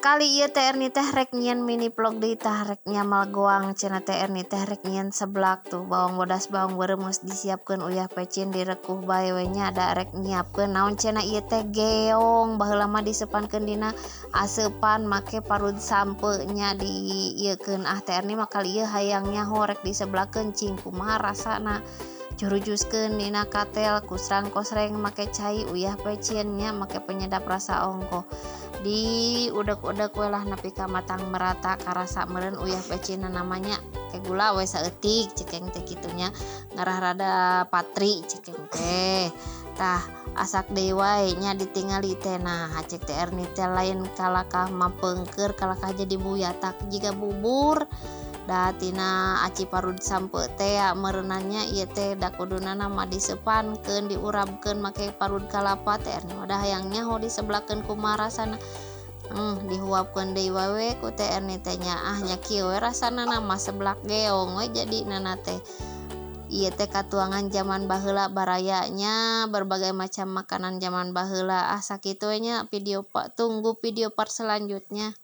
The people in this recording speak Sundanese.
Kali ieu teh Erni teh rek nyieun mini vlog deui tah, rek nyamal goang cenah teh Erni teh rek nyieun seblak. Tuh, bawang bodas, bawang beureum geus disiapkeun, uyah pecin direkuh bae we nya, da rek nyiapkeun naon cenah ieu teh, geong. Baheula mah diseupankeun dina aseupan make parud sampeu nya, diieukeun. Ah, teh Erni mah kali ieu hayang nyaho rek diseblakeun cing kumaha rasana. Jurujuskeun dina katel, kusrang kosreng make cai, uyah pecin nya, make penyedap rasa ongkoh, di udek-udek we lah nepi ka matang merata, karasa meureun uyah pecin namanya, ke gula we saeutik cekeng teh kitu nya, ngarah rada patri cekeng teh. Tah, asak deui wae nya ditingali teh. Nah, cek teh Erni teh lain kalakah mapeungkeur, kalakah jadi buyatak jiga bubur da tina aci parud sampeu teh meureunan nya. Ieu teh da kuduna mah diseupankeun, diurabkeun make parud kalapa. Teh Erni mah da hayang nyaho diseblakeun kumaha rasana. Dihuapkeun deui wae ku teh Erni teh nya. Ah, nya kieu we rasana mah, seblak geong we jadina teh. Ieu teh katuangan zaman baheula, baraya nya, berbagai macam makanan zaman baheula. Ah, sakitu we nya video, tunggu video part selanjutnya.